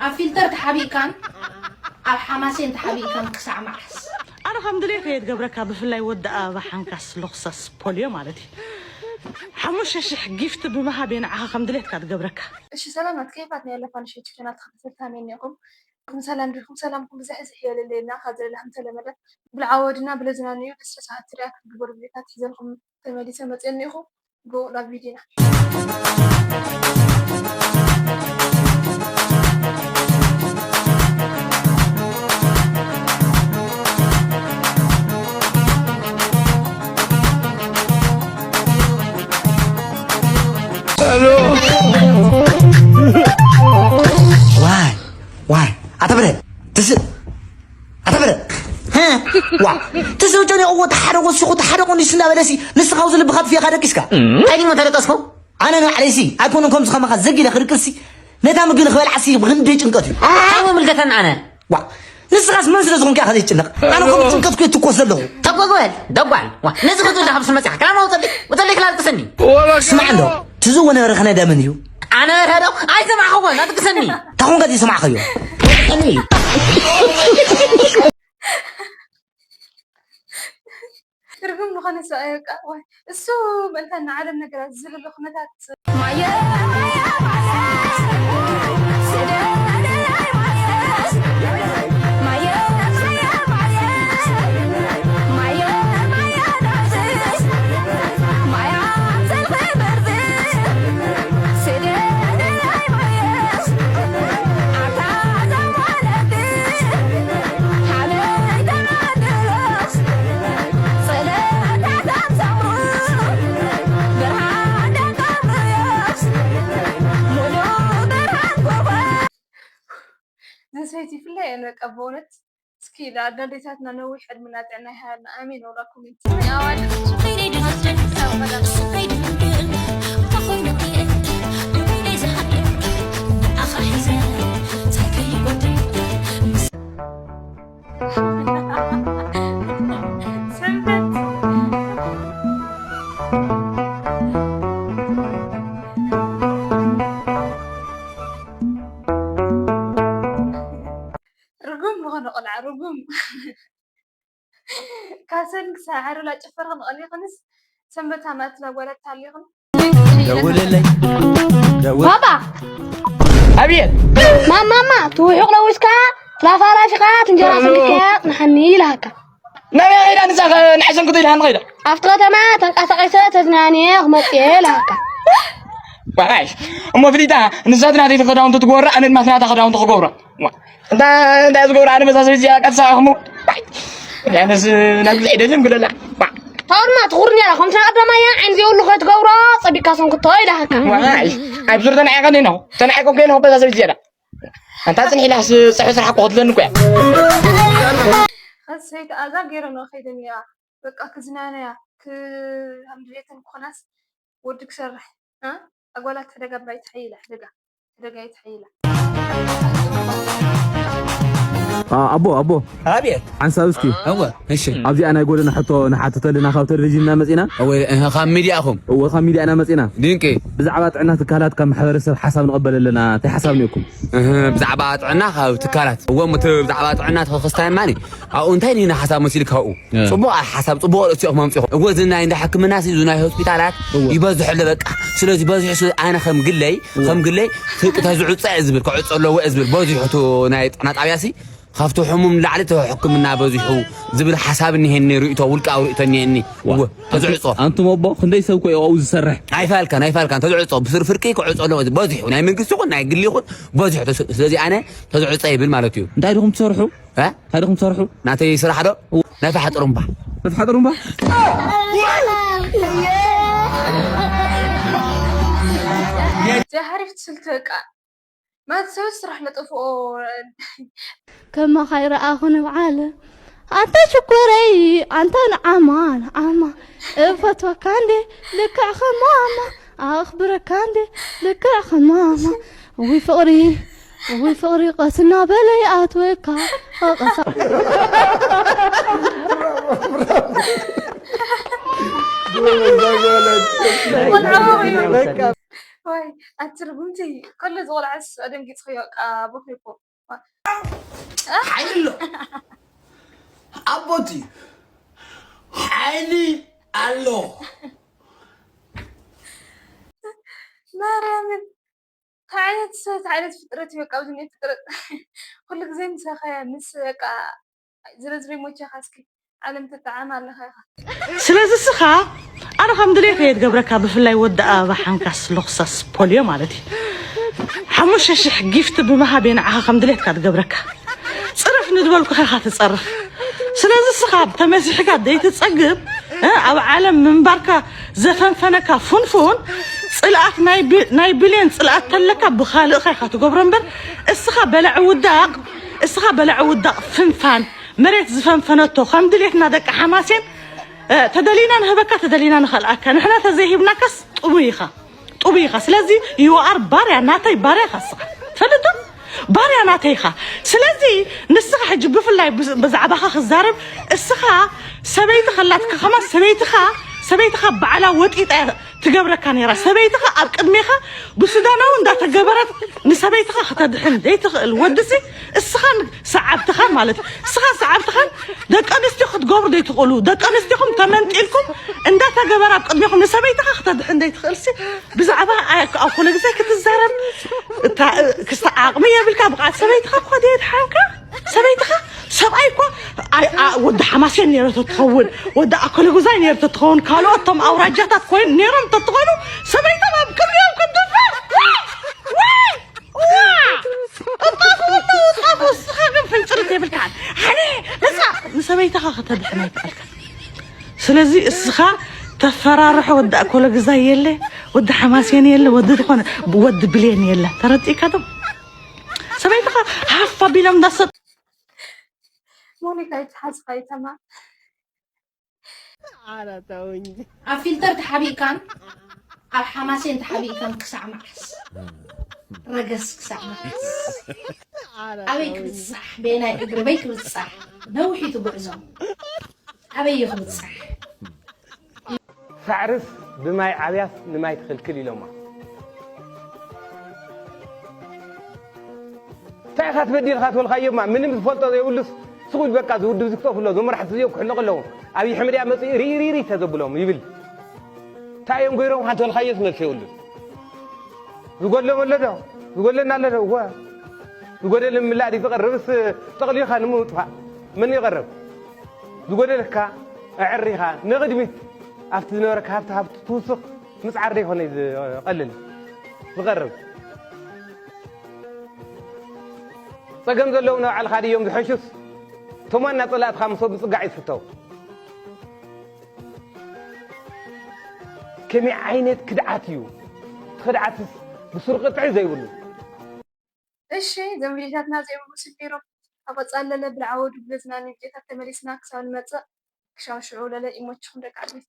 ኣብ ፊልተር ተሓቢእካን ኣብ ሓማሴን ተሓቢእካን ክሳዕ መዓስ? ኣነ ከም ድሌት እየ ትገብረካ። ብፍላይ ወዲ ኣበባ ሓንካስ ለኽሳስ ፖልዮ ማለት እዩ። ሓሙሽተ ሽሕ ጊፍት ብምሃብ እየ ንዓኻ ከም ድሌትካ ትገብረካ። እሺ ሰላማት ከይፋት ናይ ኣለፋ ንሸች ቻናል ተኸታተልቲ ከመይ እኒኹም? ኩም ሰላም ዲኹም? ሰላምኩም ብዝሕዝሕ ይበለለየና። ካብ ዘለና ከም ተለመደ ብልዓወድና ብለዝናንዩ ደስ ሰሓት ትሪያ ክትግበሩ ቪዲዮታት ሒዘልኩም ተመሊሰ መፅእ እኒኹ። ጎ ናብ ቪዲዮና። ዋይ ዋይ ኣተብረ ትስእ ኣተብረ ዋ ትስእ ጨኒቕዎ ተሓደቆ ሲኹ ተሓደቆ ንሱ እናበለሲ ንስኻ ውዚ ልብኻ ትፍየኻ ደቂስካ ኣይዲሞ ተደቀስኩ ኣነ ንባዕለይሲ ኣይኮነን ከምዚ ከማኻ ዘጊለ ክርቅሲ ነታ ምግቢ ንክበልዓሲ ብክንደይ ጭንቀት እዩ እንታይ ምምልከተኒ ኣነ ዋ ንስኻስ መን ስለ ዝኾንካ ኢኻ ዘይጭነቕ ኣነ ከምኡ ጭንቀት ኩ ትኮስ ዘለኹ ተጓጓል ደጓል ዋ ነዚ ክትብላ ካብ ስመፅኻ ክላማ ውፀለይ ውፀለይ ክላልቅሰኒ ስማዕ እንዶ ትዝዎ ነበረ ከናይ ዳመን እዩ ኣነ ርሀዶ ኣይሰማዕኸዎን ኣጥቅሰኒ ታኾንካ ዘይሰማዕኸዮ ትርጉም ዝኾነ ሰብኣይ በቃ ወይ እሱ ምእንታን ንዓለም ነገራት ዝልሉ ኩነታት ዝሰይቲ ፍላይ እየ በቃ በእውነት እስኪ ለኣደዴታትና ነዊሕ ዕድመና ጥዕና ይሃበልና ኣሜን ወላ ኮሜንት ርጉም ዝኾነ ቆልዓ ርጉም ካብ ሰን ክሳብ ዓርብ ላጨፈርኽን ቐሊኽንስ ሰንበት ኣማእትና ጓላት ተሃሊኽን ደውልለይ ደውል ባባ ኣብየት ማማማ ትውሑቕ ለዊስካ ላፋላፊኻ ትንጀራ ስልክያ ጽንሓኒ ይልሃካ ናበይ ኸይዳ ንዛ ንዓሸንክቶ ኢልሃን ኸይዳ ኣብቲ ከተማ ተንቀሳቒሰ ተዝናንየ ክመጽእ እየ ይልሃካ ባይ እሞ ፍሊጣ ንዛ ናተይ ክዳውንቲ ትገብራ ኣነ ድማ ናታ ክዳውንቲ ክገብራ እንታይ እንታይ ዝገብራ ኣነ መሳሰብ እዚኣ ቀሳኹሙ ያነስ ናብ ብልዒ ደልም ግለላ ታውድማ ትኹርኒ ኣላ ከምቲ ናይ ቀዳማያ ዓይን ዘይብሉ ከይትገብሮ ጸቢካ ሰንክቶ ኢላሃካ ኣብ ዙር ተናዒቀ ኔኖ ተናዒቀ ኔኖ በዛ ሰብ ዝያዳ ኣንታ ጽንሕ ኢላስ ጽሑ ስራሕ እኮ ክትለኒ እኮ እያ ሰይቲ ኣዛ ገይረ ነው ከይደን እያ በቃ ክዝናነያ ክሃምድሌተን ክኾናስ ወዲ ክሰርሕ ኣጓላት ሕደጋ ባይ ትሓይላ ሕደጋ ሕደጋ ይትሓይላ ኣቦ ኣቦ ኣቤት ሓንሳብ እስኪ እወ እሺ ኣብዚኣ ናይ ጎደና ሕቶ ንሓትተልና ካብ ቴሌቪዥንና መፂና እወ እህ፣ ካብ ሚድያኹም እወ ካብ ሚድያና መፂና ድንቂ ብዛዕባ ጥዕና ትካላት ካብ ማሕበረሰብ ሓሳብ ንቐበል ኣለና እንታይ ሓሳብ ኒኩም እህ፣ ብዛዕባ ጥዕና ካብ ትካላት እወ እሞ እቲ ብዛዕባ ጥዕና ተኸክስታይ ማኒ ኣብኡ እንታይ ኒና ሓሳብ መሲሉ ካብኡ ጽቡቕ ሓሳብ ጽቡቕ ርእሲ ኢኹም ኣምጺኹም። እወ እዚ ናይ እንዳ ሕክምና ሲ እዚ ናይ ሆስፒታላት እወ። ይበዝሕ ኣሎ በቃ። ስለዚ በዚሑ ሲ ኣነ ከም ግለይ እወ። ከም ግለይ ፍርቂ ተዝዕጸ እየ ዝብል ክዕጸ ኣለዎ እየ ዝብል በዚሑ እቲ ናይ ጥዕና ጣብያ ሲ ካብቲ ሕሙም ንላዕሊ እቲ ሕክምና በዚሑ ዝብል ሓሳብ እኒሄኒ ርእቶ ውልቃዊ ርእቶ እኒሄኒ። እወ ተዝዕጾ። ኣንቱም ኣቦ ክንደይ ሰብ ኮ እዩ ኣብኡ ዝሰርሕ? ኣይፋልካን ኣይፋልካን ተዝዕጾ ብስር ፍርቂ ክዕጾ ኣለዎ በዚሑ ናይ መንግስቲ ይኹን ናይ ግሊ ይኹን በዚሑ ተስ- ስለዚ ኣነ ተዝዕጸ ይብል ማለት እዩ። እንታይ ዲኹም ትሰርሑ? እ? እንታይ ዲኹም ትሰርሑ? ናተይ ስራሕ ዶ? ናይ ፋሕ ጥሩምባ። ናይ ፋሕ ጥሩምባ? እዚኣ ሓሪፍ ትስልቲ በቃ ማለት ሰበት ስራሕ ለጠፍኦ ከማኻ ይረኣኹ ንብዓል ኣንታ ሽኮረይ ኣንታ ንዓማ ንዓማ እፈትወካ እንዴ ልክዕ ከማማ ኣኽብረካ እንዴ ልክዕ ከማማ እውይ ፍቕሪ እውይ ፍቕሪ ቀስ እናበለ ይኣትወካ ቐሳ ቆልዓ ወይ ኣትርጉምቲ ከሎ ዝቆልዓስ ኣደንጊጽኽዮ ቃ ቦኺ እኮ። ሓይሊ ኣሎ ኣቦቲ ሓይሊ ኣሎ። ማርያምን እንታይ ዓይነት ሰብ እንታይ ዓይነት ፍጥረት እዩ በቃ ኣብዚ እኒኦ ፍጥረት። ኩሉ ግዜ ምሳኻ እያ ምስ በቃ ዝረዝሪ ሞቻኻ እስኪ ዓለም ትጠዓም ኣለኻ ኢኻ። ስለዚ እስኻ ኣነ ከም ድሌት እየ ትገብረካ። ብፍላይ ወዲ ኣበባ ሓንካስ ሎኽሳስ ፖልዮ ማለት እዩ ሓሙሽተ ሽሕ ጊፍት ብምሃብ እየ ንዓኻ ከም ድሌትካ ትገብረካ። ጽረፍ ንድበልኩኻ ኢኻ ትጸርፍ። ስለዚ እስኻ ተመሲሕካ ዘይትጸግብ እ፣ ኣብ ዓለም ምንባርካ ዘፈንፈነካ ፉንፉን ጽልኣት ናይ ብ- ናይ ብሌን ጽልኣት ተለካ ብኻልእኻ ኢኻ ትገብሮ እምበር እስኻ በላዒ ውዳቕ እስኻ በላዒ ውዳቕ ፍንፋን መሬት ዝፈንፈነቶ ከም ድሌትና ደቂ ሓማሴን እ፣ ተደሊና ንህበካ ተደሊና ንኸልኣካ ንሕና ተዘይሂብናካስ ጥሙይ ኢኻ ጥቡይ ኢኻ ስለዚ you are ባርያ ናተይ ባርያ ኢኻ እስኻ ትፈልጥ ዶ ባርያ ናተይ ኢኻ ስለዚ ንስኻ ሕጂ ብፍላይ ብዝ- ብዛዕባኻ ክዛረብ እስኻ ሰበይቲ ከላትካ ከማ ሰበይትኻ ሰበይትኻ ባዕላ ወጢጣ እያ ትገብረካ ነይራ ሰበይትኻ ኣብ ቅድሜኻ ብሱዳናዊ እንዳተገበረት ንሰበይትኻ ክተድሕን ዘይትኽእል ወድሲ እስኻን ሰዓብትኻን ማለት እዩ። እስኻን ሰዓብትኻን ደቂ ኣንስትዮ ክትገብሩ ዘይትኽእሉ ደቂ ኣንስትዮኹም ተመንጢልኩም እንዳተገበረ ኣብ ቅድሜኹም ንሰበይትኻ ክተድሕን ዘይትኽእልሲ ብዛዕባ ኣብ ኩሉ ግዜ ክትዛረብ እታ ክስተ ዓቕሚ የብልካ ብቕዓት ሰበይትኻ እኳ ደየድሓንካ ሰበይትኻ ሰብኣይ እኳ ኣይ- ኣ- ወዲ ሓማሴን ነይረቶ ትኸውን ወዲ ኣኮለጉዛይ ነይረቶ ትኸውን ካልኦት ቶም ኣውራጃታት ኮይኑ ነይሮም ተትኾኑ ሰበይቶም ኣብ ቅድሚኦም ክትድፈር ወይ ወይ እጣፉ እጣፉ እስኻ ግን ፍንጭርት የብልካን ሓኒ ንሳ ንሰበይትኻ ከተድሕን ኣይከኣልካ ስለዚ እስኻ ተፈራርሖ ወዲ ኣኮለ ግዛይ የለ ወዲ ሓማሴን የለ ወዲ ዝኾነ ወዲ ብሌን የለ ተረዲእካ ዶ ሰበይትኻ ሃፍ ኣቢሎም እንዳሰጥ ሞኒካ ይትሓዝካ ይተማ ኣብ ፊልተር ተሓቢእካን ኣብ ሓማሴን ተሓቢእካን ክሳዕ መዓስ ረገስ ክሳዕ መዓስ ኣበይ ክብፃሕ በየናይ እግሪ በይ ክብፃሕ ነዊሕ እዩ እቲ ጉዕዞ ኣበይ እዩ ክብፃሕ ሳዕርስ ብማይ ዓብያስ ንማይ ትኽልክል ኢሎማ እንታይ ኢኻ ትበዲልካ ትበልካዮማ ምንም ዝፈልጦ ዘይብሉስ ስቑ በቃ ዝውድብ ዝክጠፉ ኣሎ ዞም መራሕቲ እዚኦም ክሕለቑ ኣለዎም ኣብይ ሕምድ እያ መፅኡ ሪሪሪ ተዘብሎም ይብል እንታይ እዮም ገይሮም ሓንቲ በልካዮስ መልሲ የብሉን ዝጎድሎም ኣሎ ዶ ዝጎድለና ኣሎ ዶ እወ ዝጎደለ ምላእ ድዩ ዝቐርብስ ጠቕሊልካ ንምውጥፋእ መን ይቐርብ ዝጎደለካ ኣዕሪኻ ንቕድሚት ኣብቲ ዝነበረካ ሃብቲ ሃብቲ ትውስኽ ምፅዓር ዘይኮነ ዝቐልል ዝቐርብ ፀገም ዘለዎም ንባዕልኻ ድዮም ዝሐሹስ እቶም ዋና ፀላእትኻ ምስ ምፅጋዕ እዩ ዝፍተው ከመይ ዓይነት ክድዓት እዩ እቲ ክድዓትስ ብሱር ቅጥዒ ዘይብሉ እሺ እዞም ቪዲዮታትና እዚኦም ይመስሉ ነይሮም ኣብ ቀፃሊ ለለ ብልዓወዱ ብዝናኒ ቪዲዮታት ተመሊስና ክሳብ ንመፅእ ክሻው ሽዑ ለለ ይመችኹም ደቂ ዓበይቲ